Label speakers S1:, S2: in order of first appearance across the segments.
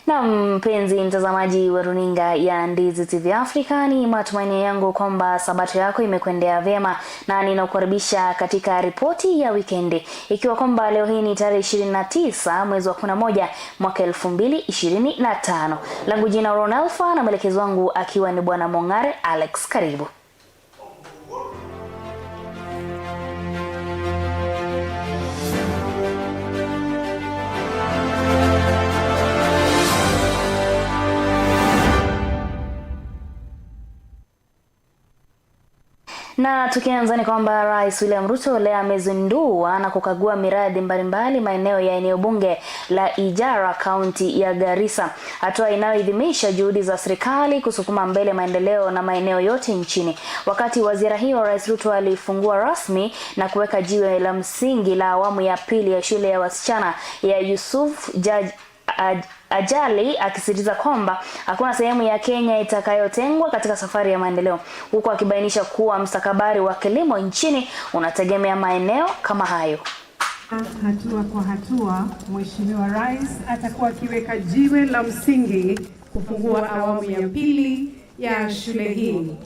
S1: Na mpenzi mtazamaji wa runinga ya Ndizi TV Africa, ni matumaini yangu kwamba sabato yako imekwendea vyema na ninakukaribisha katika ripoti ya wikendi, ikiwa kwamba leo hii ni tarehe 29 mwezi wa 11 mwaka 2025. Langu jina Ronalfa na mwelekezi wangu akiwa ni Bwana Mongare Alex. Karibu. Na tukianza ni kwamba Rais William Ruto leo amezindua na kukagua miradi mbalimbali maeneo ya eneo bunge la Ijara, kaunti ya Garissa, hatua inayoidhimisha juhudi za serikali kusukuma mbele maendeleo na maeneo yote nchini. Wakati wa ziara hiyo, Rais Ruto alifungua rasmi na kuweka jiwe la msingi la awamu ya pili ya shule ya wasichana ya Yusuf Ajali, akisisitiza kwamba hakuna sehemu ya Kenya itakayotengwa katika safari ya maendeleo, huku akibainisha kuwa mstakabali wa kilimo nchini unategemea maeneo kama hayo.
S2: Hatua kwa hatua, Mheshimiwa Rais atakuwa akiweka jiwe la msingi kufungua awamu ya pili ya shule hii,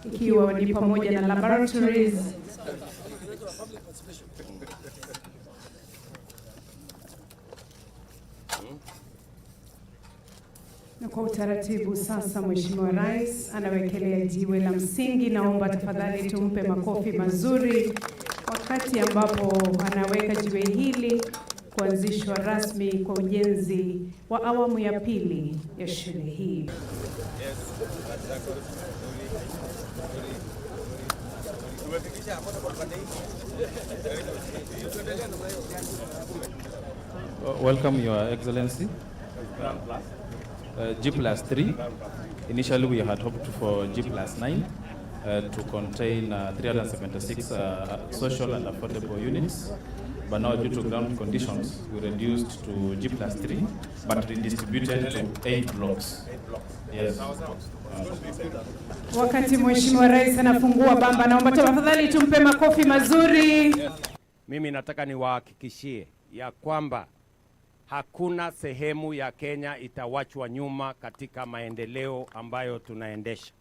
S2: ikiwa ni pamoja na laboratories. Na kwa utaratibu sasa, Mheshimiwa Rais anawekelea jiwe la msingi. Naomba tafadhali tumpe makofi mazuri wakati ambapo anaweka jiwe hili kuanzishwa rasmi kwa ujenzi wa awamu ya pili ya shule hii.
S3: Welcome, Your Excellency. G+3. Initially, we had hoped for G+9 to contain 376 social and affordable units. But now, due to ground conditions, we reduced to G+3, but redistributed to 8 blocks. Yes.
S2: Wakati Mheshimiwa Rais anafungua bamba, naomba tafadhali tumpe makofi mazuri.
S4: Mimi nataka niwahakikishie ya kwamba hakuna sehemu ya Kenya itawachwa nyuma katika maendeleo ambayo tunaendesha,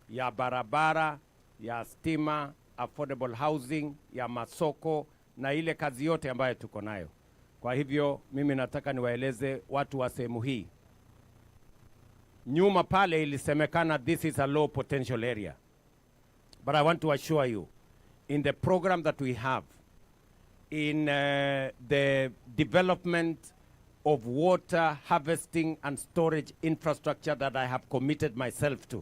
S4: ya barabara, ya stima, affordable housing, ya masoko na ile kazi yote ambayo tuko nayo. Kwa hivyo mimi nataka niwaeleze watu wa sehemu hii. Nyuma pale ilisemekana this is a low potential area. But I want to assure you, in the program that we have, in the development of water harvesting and storage infrastructure that I have committed myself to.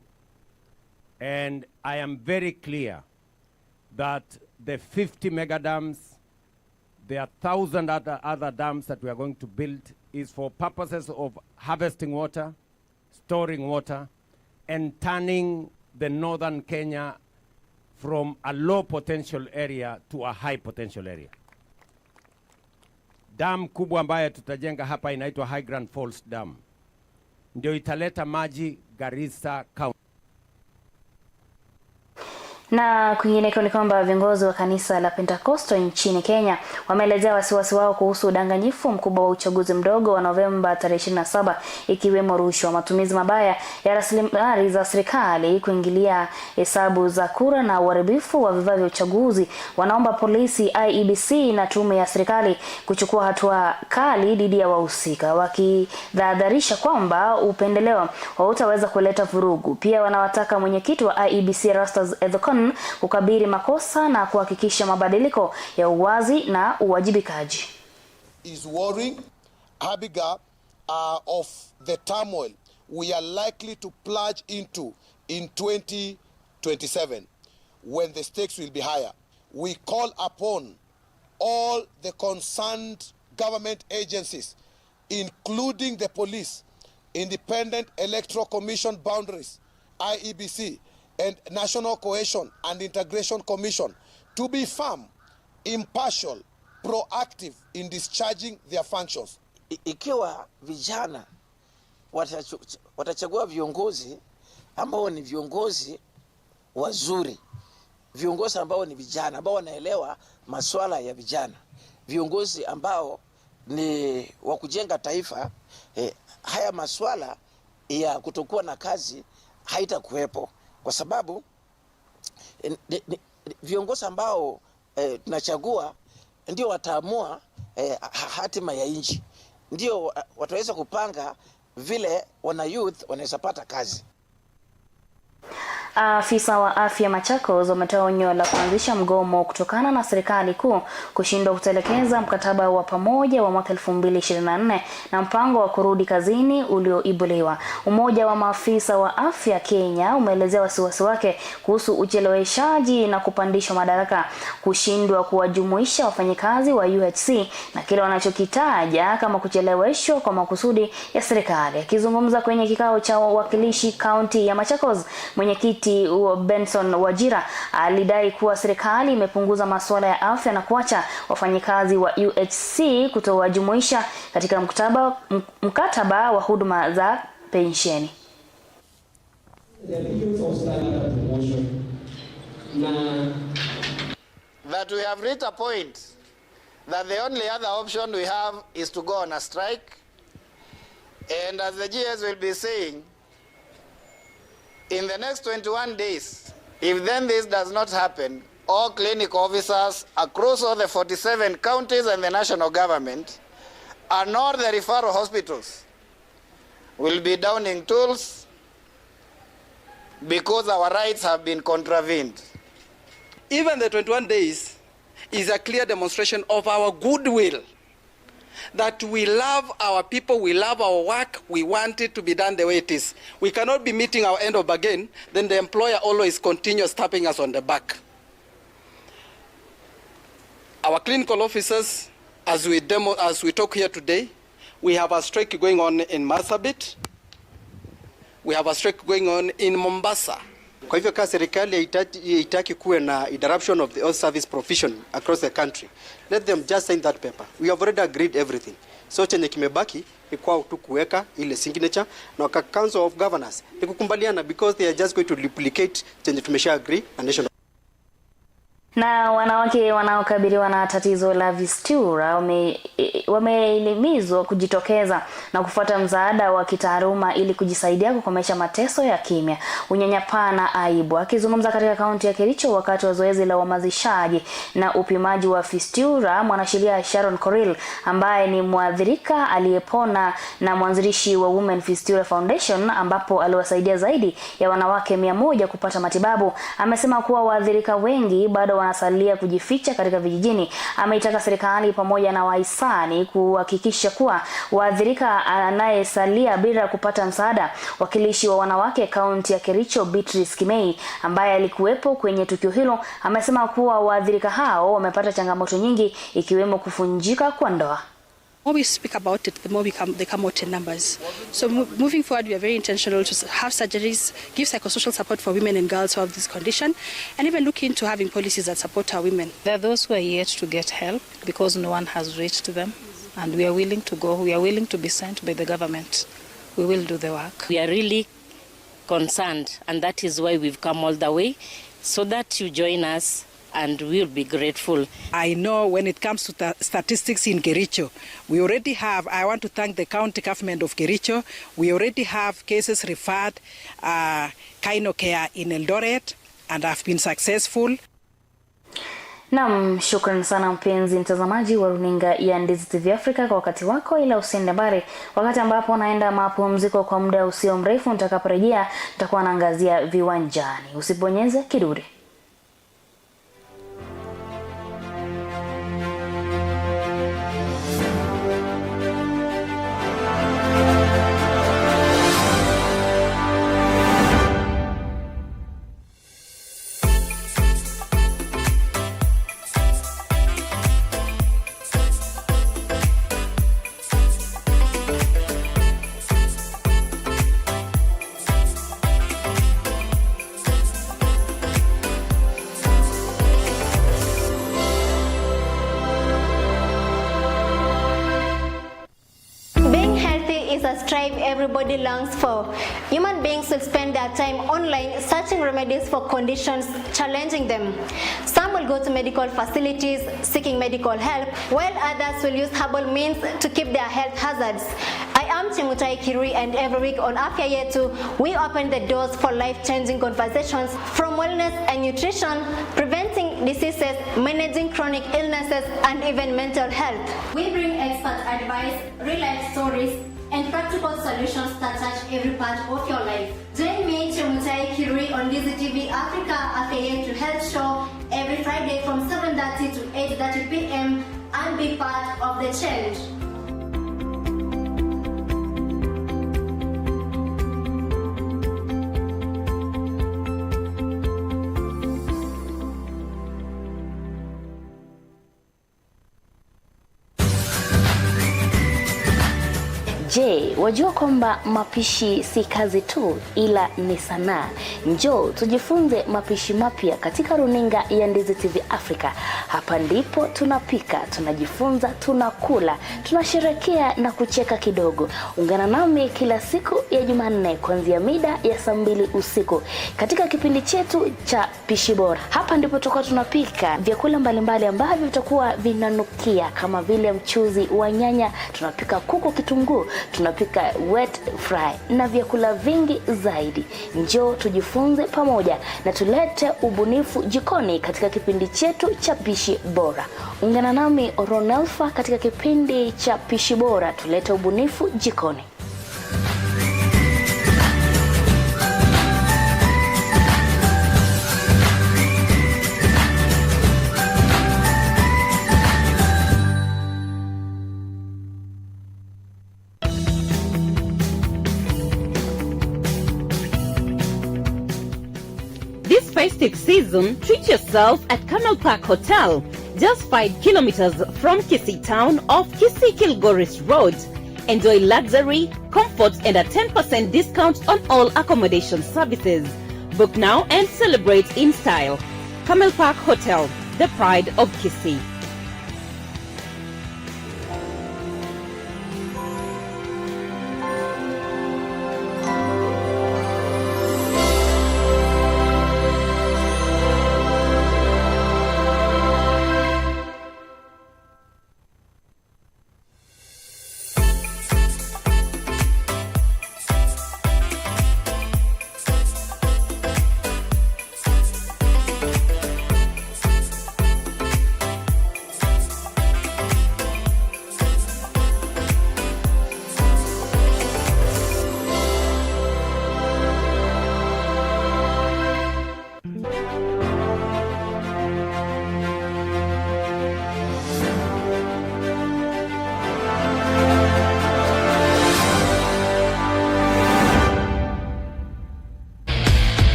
S4: And I am very clear that the 50 mega dams, there are 1,000 other dams that we are going to build, is for purposes of harvesting water, storing water, and turning the northern Kenya from a low potential area to a high potential area. Dam kubwa ambayo tutajenga hapa inaitwa High Grand Falls Dam, ndio italeta maji Garissa County.
S1: Na kwingineko ni kwamba viongozi wa kanisa la Pentecostal nchini Kenya wameelezea wasiwasi wao kuhusu udanganyifu mkubwa wa uchaguzi mdogo wa Novemba tarehe 27, ikiwemo rushwa, matumizi mabaya ya rasilimali za serikali, kuingilia hesabu za kura na uharibifu wa vifaa vya uchaguzi. Wanaomba polisi, IEBC na tume ya serikali kuchukua hatua kali dhidi ya wahusika, wakitahadharisha kwamba upendeleo hautaweza kuleta vurugu. Pia wanawataka mwenyekiti wa IEBC Erastus Ethekon kukabili makosa na kuhakikisha mabadiliko ya uwazi na uwajibikaji.
S5: Is worrying Abiga of the turmoil we are likely to plunge into in 2027 when the stakes will be higher. We call upon all the concerned government agencies, including the police, Independent Electoral Commission boundaries, IEBC, and National Cohesion and Integration Commission to be firm, impartial, proactive in discharging their functions.
S6: Ikiwa vijana watachagua viongozi ambao ni viongozi wazuri, viongozi ambao ni vijana, ambao wanaelewa masuala ya vijana, viongozi ambao ni wa kujenga taifa, haya maswala ya kutokuwa na kazi haitakuwepo, kwa sababu viongozi ambao tunachagua ndio wataamua hatima ya nchi, ndio wataweza kupanga vile wana youth wanaweza pata kazi.
S1: Afisa wa afya Machakos wametoa onyo la kuanzisha mgomo kutokana na serikali kuu kushindwa kutelekeza mkataba wa pamoja wa mwaka 2024 na mpango wa kurudi kazini ulioibuliwa. Umoja wa maafisa wa afya Kenya umeelezea wasiwasi wake kuhusu ucheleweshaji na kupandishwa madaraka, kushindwa kuwajumuisha wafanyikazi wa UHC na kile wanachokitaja kama kucheleweshwa kwa makusudi ya serikali. Akizungumza kwenye kikao cha wawakilishi kaunti ya Machakos, mwenyekiti Benson Wajira alidai kuwa serikali imepunguza masuala ya afya na kuacha wafanyikazi wa UHC kutowajumuisha katika mkataba wa huduma za pensheni.
S7: That we have reached a point that the only other option we have is to go on a strike, and as the GS will be saying, in the next 21 days, if then this does not happen, all clinic officers across all the 47 counties and the national government and all the referral hospitals will be downing tools because our rights have been contravened.
S8: Even the 21 days is a clear demonstration of our goodwill, that we love our people, we love our work, we want it to be done the way it is. We cannot be meeting our end of bargain, then the employer always continues tapping us on the back. Our clinical officers, as we talk here today, we have a strike going on in Marsabit, we have a strike going on in Mombasa.
S9: Kwa hivyo kama serikali haitaki kuwe na interruption of the health service provision across the country, let them just sign that paper. We have already agreed everything. So chenye kimebaki ni kwao tu kuweka ile signature na kwa Council of Governors ni kukubaliana, because they are just going to duplicate chenye tumesha agree na national.
S1: Na wanawake wanaokabiliwa na tatizo la fistula wamehimizwa kujitokeza na kufuata msaada wa kitaaluma ili kujisaidia kukomesha mateso ya kimya, unyanyapaa na aibu. Akizungumza katika kaunti ya Kericho wakati wa zoezi la uhamasishaji na upimaji wa fistula, mwanasheria Sharon Koril ambaye ni mwathirika aliyepona na mwanzilishi wa Women Fistula Foundation, ambapo aliwasaidia zaidi ya wanawake 100 kupata matibabu, amesema kuwa waathirika wengi bado wanasalia kujificha katika vijijini. Ameitaka serikali pamoja na wahisani kuhakikisha kuwa waathirika anayesalia bila kupata msaada. Wakilishi wa wanawake kaunti ya Kericho Beatrice Kimei, ambaye alikuwepo kwenye tukio hilo, amesema kuwa waathirika hao wamepata changamoto nyingi ikiwemo kufunjika kwa ndoa.
S10: The more we speak about it, the more they come out in numbers. So moving forward, we are very intentional to have surgeries, give psychosocial support for women and girls who have this condition, and even look into having policies that support our women.
S11: There are those who are yet to get help because no one has reached them, and we are willing to go. We are willing to be sent by the government. We will do the work.
S12: We are really concerned, and that is why we've come all the way, so that you join us, and we'll be grateful.
S13: I know when it comes to statistics in Kericho, we already have, I want to thank the county government of Kericho, we already have cases referred Kynocare in Eldoret and have been successful.
S1: Naam, shukran sana mpenzi mtazamaji wa runinga ya Ndizi TV Africa kwa wakati wako, ila usiende mbali. Wakati ambapo naenda mapumziko kwa muda usio mrefu, nitakaporejea nitakuwa naangazia viwanjani. Usibonyeze kidude.
S14: is a strive everybody longs for. Human beings will spend their time online searching remedies for conditions challenging them. Some will go to medical facilities seeking medical help, while others will use herbal means to keep their health hazards. I am Chemutai Kirui, and every week on Afya Yetu, we open the doors for life-changing conversations from wellness and nutrition, preventing diseases, managing chronic illnesses, and even mental health. We bring expert advice, real-life stories, and practical solutions that touch every part of your life. Join me, Chemutai Kirui, on Ndizi TV Africa Afya Yetu Health Show every Friday from 7:30 to 8:30 p.m. and be part of the change.
S1: Je, wajua kwamba mapishi si kazi tu ila ni sanaa? Njoo tujifunze mapishi mapya katika runinga ya Ndizi TV Africa. Hapa ndipo tunapika, tunajifunza, tunakula, tunasherekea na kucheka kidogo. Ungana nami kila siku ya Jumanne kuanzia mida ya saa 2 usiku katika kipindi chetu cha Pishi Bora. Hapa ndipo tutakuwa tunapika vyakula mbalimbali ambavyo vitakuwa vinanukia kama vile mchuzi wa nyanya, tunapika kuku kitunguu, tunapika wet fry na vyakula vingi zaidi. Njoo tujifunze pamoja na tulete ubunifu jikoni katika kipindi chetu cha Pishi Bora. Ungana nami Ronelfa katika kipindi cha Pishi Bora, tulete ubunifu jikoni.
S15: This festive season, treat yourself at Camel Park Hotel, just 5 kilometers from Kisii Town off Kisii Kilgoris Road. Enjoy luxury, comfort, and a 10% discount on all accommodation services. Book now and celebrate in style. Camel Park Hotel, the pride of Kisii.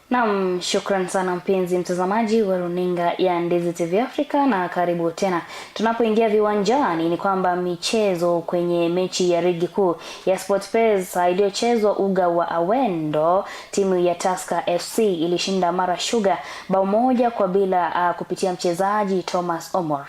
S1: Naam, shukran sana mpenzi mtazamaji wa runinga ya Ndizi TV Africa na karibu tena. Tunapoingia viwanjani ni kwamba michezo kwenye mechi ya ligi kuu ya SportPesa iliyochezwa uga wa Awendo, timu ya Tusker FC ilishinda Mara Sugar bao 1-0 kupitia mchezaji Thomas Omar.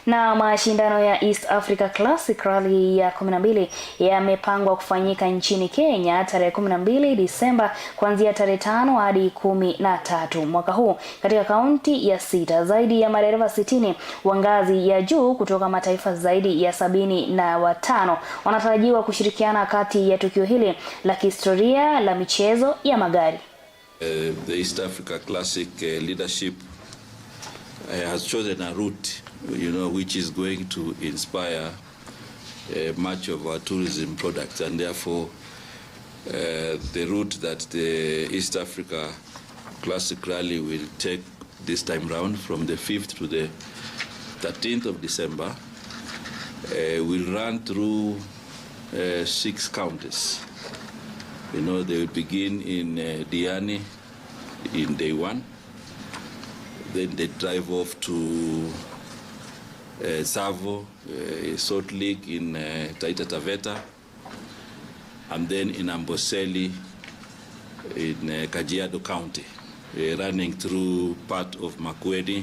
S1: Na mashindano ya East Africa Classic Rally ya 12 yamepangwa kufanyika nchini Kenya tarehe 12 Disemba kuanzia tarehe 5 hadi 13 mwaka huu katika kaunti ya 6. Zaidi ya madereva 60 wa ngazi ya juu kutoka mataifa zaidi ya 75 wanatarajiwa kushirikiana kati ya tukio hili la kihistoria la michezo ya magari.
S16: The East Africa Classic leadership has chosen a route, which is going to inspire much of our tourism products, and therefore the route that the East Africa Classic Rally will take this time round, from the 5th to the 13th of December, will run through 6 counties. They will begin in Diani in day 1. Then they drive off to Tsavo, Salt Lake in Taita Taveta, and then in Amboseli in Kajiado County, running through part of Makueni,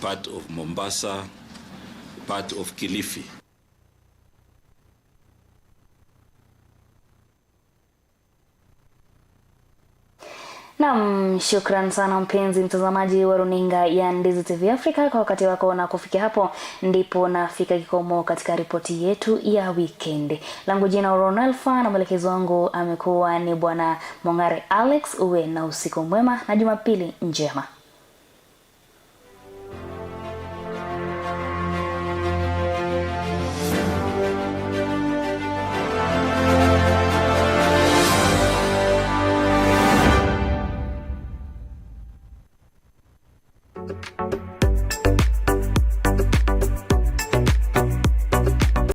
S16: part of Mombasa, part of Kilifi.
S1: Naam, shukran sana mpenzi mtazamaji wa runinga ya Ndizi TV Africa kwa wakati wako, na kufikia hapo ndipo nafika kikomo katika ripoti yetu ya weekend. Langu jina Ronalfa na mwelekezi wangu amekuwa ni Bwana Mongare Alex. Uwe na usiku mwema na Jumapili njema.